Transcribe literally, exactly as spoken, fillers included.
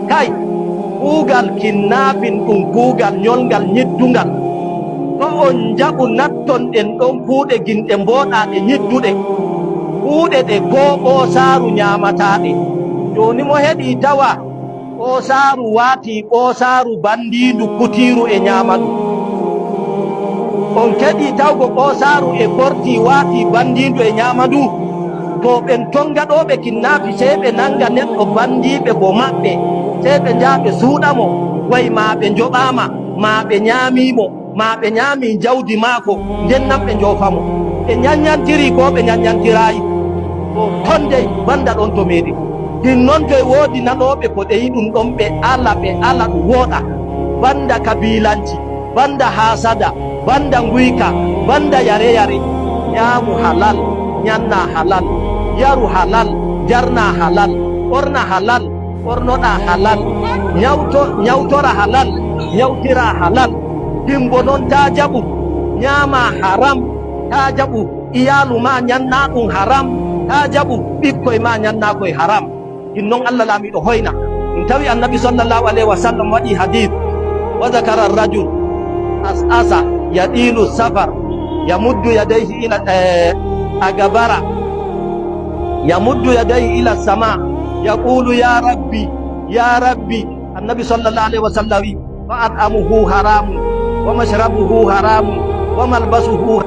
Kay, kuugal kinnafin ɗum kuugal ñolngal ñiddungal. To on njaɓu natton ɗen ɗon kuuɗe ginɗe mbooɗaaɗe ñidduɗe. Kuuɗe ɗe koo ɓoosaaru ñaamataaɗe. Jooni mo heɗii tawa ɓoosaaru waatii ɓoosaaru banndiindu kutiiru e ñaama ɗum. On keɗii tawgo ɓoosaaru e korti waatii banndiindu e ñaama ndu? To ɓen ton gaɗooɓe kinnaafi, sey ɓe nannga neɗɗo banndiiɓe bo maɓɓe, sey ɓe njaha ɓe suuɗa mo, way maa ɓe njoɓaa ma, maa ɓe ñaamii mo, maa ɓe ñaamii jawdi maako, nden nan ɓe njoofa mo. Ɓe ñanñantirii koo ɓe ñanñantiraayi? To ton dey, bannda ɗon to meeɗen. Ɗin non to e woodi nanooɓe ko ɗeyi ɗum ɗon, ɓe ala, ɓe ala ɗum wooɗa. Bannda kabiilanci, bannda haasada, bannda nguyka, bannda yare-yare. Ñaamu halal, ñanna halal, yaru halal, jarna halal, ɓorna halal, ɓornoɗa halal, ñawto-, ñawtora halal, ñawtira halal. Himbo non taa jaɓu, ñaama haram, taa jaɓu iyaalu ma ñanna ɗum haram, taa jaɓu ɓikkoy ma ñanna koy haram. Ɗin non Allah Laamiiɗo hoyna. Ɗum tawi Annabi sallallahu alayhi wa sallam waɗi hadith, wa zakara rajul as'asa yadilu safar yamuddu yadayhi ila, eh, agbara, yamuddu yadayhi ila sama yaqulu ya rabbi, ya rabbi. Annabi sallallahu alayhi wa sallam wi, fa at'amuhu haramun, wa mashrabuhu haramun, wa malbasuhu